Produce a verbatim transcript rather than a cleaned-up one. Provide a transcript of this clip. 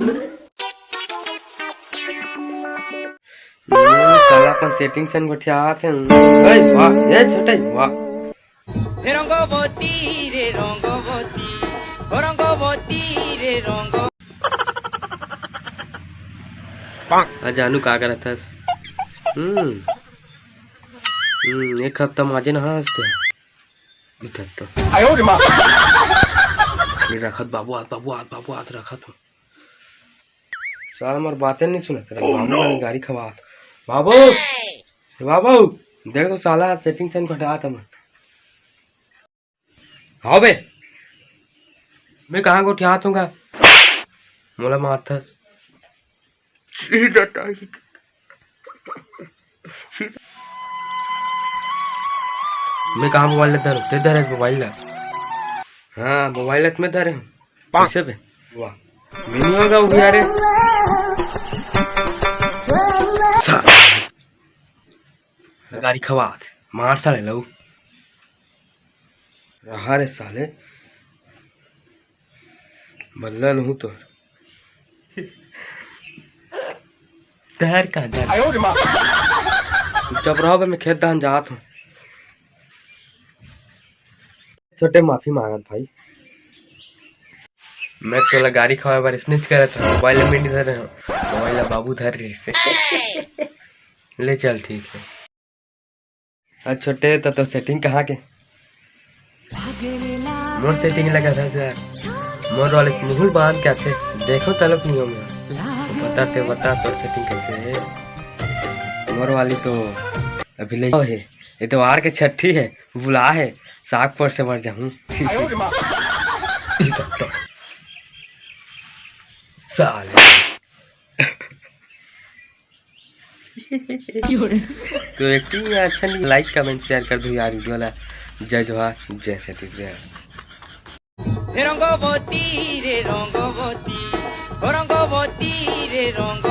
हम्म, साला अपन सेटिंग सन गोठियात हे। ए, वाह, ए, छोटे, वाह। रंगवती रे रंगवती, ओ रंगवती रे रंग। आ जानू का करत हस? हम्म। हम्म, एक हफ्ता माजे नहा हंसते। इधर तो। आयो रे माँ। ये रखत बाबू आत, बाबू आत, बाबू आत रखत हो। साला मोर बातें नहीं सुनत रहे। Oh, बाबू no। गाड़ी खवात। बाबू, बाबू, देख तो साला सेटिंग सन घटात हमन। हाँ बे, मैं कहाँ गोठियात हूँ गा? मोला मारथस। मैं कहाँ मोबाइल ला धरूँ? ते धरे मोबाइल ला। हाँ, मोबाइल ला तो मैं धरे हूँ। कैसे बे? वाह। मैं नहीं होगा वो यारे। सा-, गाड़ी खवात। मार साले लऊ। रहा रे साले। बदला लूँ तो। तहर का दर। आयो रे माँ। चुपचाप रहो बे, मैं खेत धान जात हूँ। छोटे माफी मांगत भाई। मैं तोला गाड़ी खवाए बर इसने करत हूँ, मोबाइल में नहीं धरे हूँ, मोबाइल ला बाबू धर रही से। ले चल ठीक है। अच्छा छोटे, त तोर सेटिंग कहाँ के? मोर सेटिंग लगा था सर, मोर वाले मुहुल बांध के आथे, देखो तलब नहीं हो मैं। तो बता ते बता तोर सेटिंग कैसे है? मोर वाली तो अभी ले है, ये तो आर के छठी है, बुला है, साग पर से मर जाऊँ। साले। तो एक्टिंग अच्छा नहीं, लाइक कमेंट शेयर कर दो यार वीडियो ला। जय जोहार, जय छत्तीसगढ़। रंगवती रे रंगवती, ओ रंगवती रे रंग।